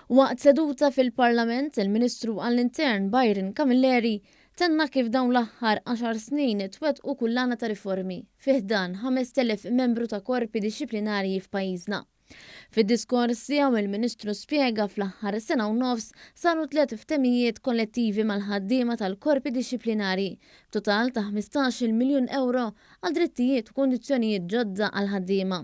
Waqt seduta fil-Parlament, il-Ministru għall-Intern Byron Camilleri tenna kif dawn l-aħħar għaxar snin twettqu kullana ta' riformi fi ħdan 5,000 membru ta' korpi dixxiplinarji f'pajjiżna. Fid-diskors tiegħu il-Ministru spjega fl-aħħar sena u nofs saru tliet ftehimijiet kollettivi mal-ħaddiema tal-korpi dixxiplinarji b'total ta' 15-il miljun ewro għal drittijiet u kundizzjonijiet ġodda għall-ħaddiema.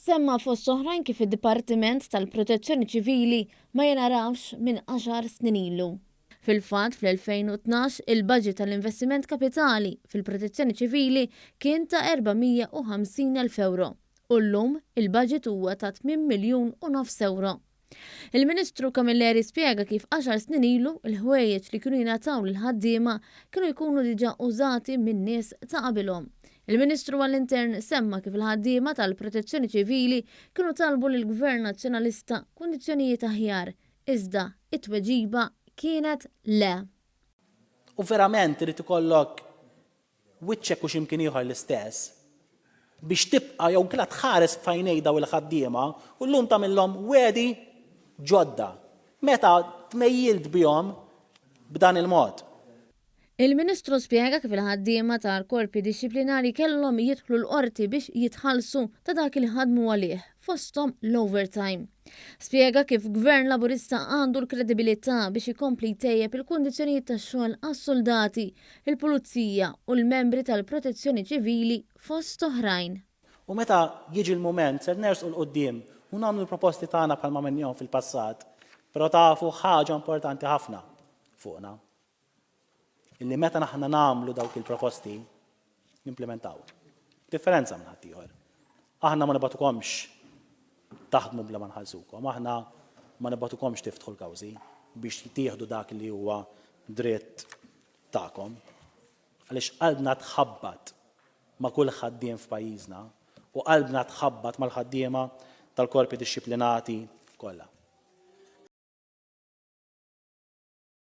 Semma fost oħrajn kif id-Dipartiment tal-Protezzjoni Ċivili ma jingħarafx minn għaxar snin ilu. Fil-fatt, fl-2012 il-baġit tal-investiment kapitali fil-Protezzjoni Ċivili kien ta' 450 elf ewro u llum il-baġit huwa ta' tmien miljun u nofs ewro. Il-Ministru Camilleri spjega kif għaxar snin ilu l-ħwejjeġ li kienu jingħataw lill-ħaddiema kienu jkunu diġà użati min-nies ta' qabilhom. Il-Ministru għall-Intern semma kif il-ħaddiema tal-Protezzjoni Ċivili kienu talbu lill-Gvern Nazzjonalista kundizzjonijiet aħjar, iżda t-tweġiba kienet le. U verament irid ikollok wiċċek u x'imkien ieħor l-istess, biex tibqa' jew inkella tħares f'għajnej dawn il-ħaddiema u llum tagħmilhom wegħdi ġodda, meta tmejjilt bihom b'dan il-mod. Il-Ministru spjega kif il-ħaddiema tal-korpi dixxiplinari kellhom jidħlu l-Qorti biex jitħallsu ta' dak li ħadmu għalih, fosthom l-overtime. Spjega kif Gvern Laburista għandu l-kredibilità biex ikompli jtejjeb il-kundizzjonijiet tax-xogħol għas-suldati, il-pulizija u l-membri tal-Protezzjoni Ċivili fost oħrajn. U meta jiġi l-mument ser nersqu 'l quddiem u nagħmlu l-proposti tagħna bħalma għamilniehom fil-passat, però tafu ħaġa importanti ħafna fuqna. Illi meta aħna nagħmlu dawk il-proposti, nimplimentawhom. Differenza minn ħaddieħor. Aħna ma nibagħtukomx taħdmu bla ma nħallsukom, aħna ma nibagħtukomx tiftħu l-kawżi biex tieħdu dak li huwa dritt tagħkom. Għaliex qalbna tħabbat ma' kull ħaddiem f'pajjiżna u qalbna tħabbat mal-ħaddiema tal-korpi dixxiplinati kollha.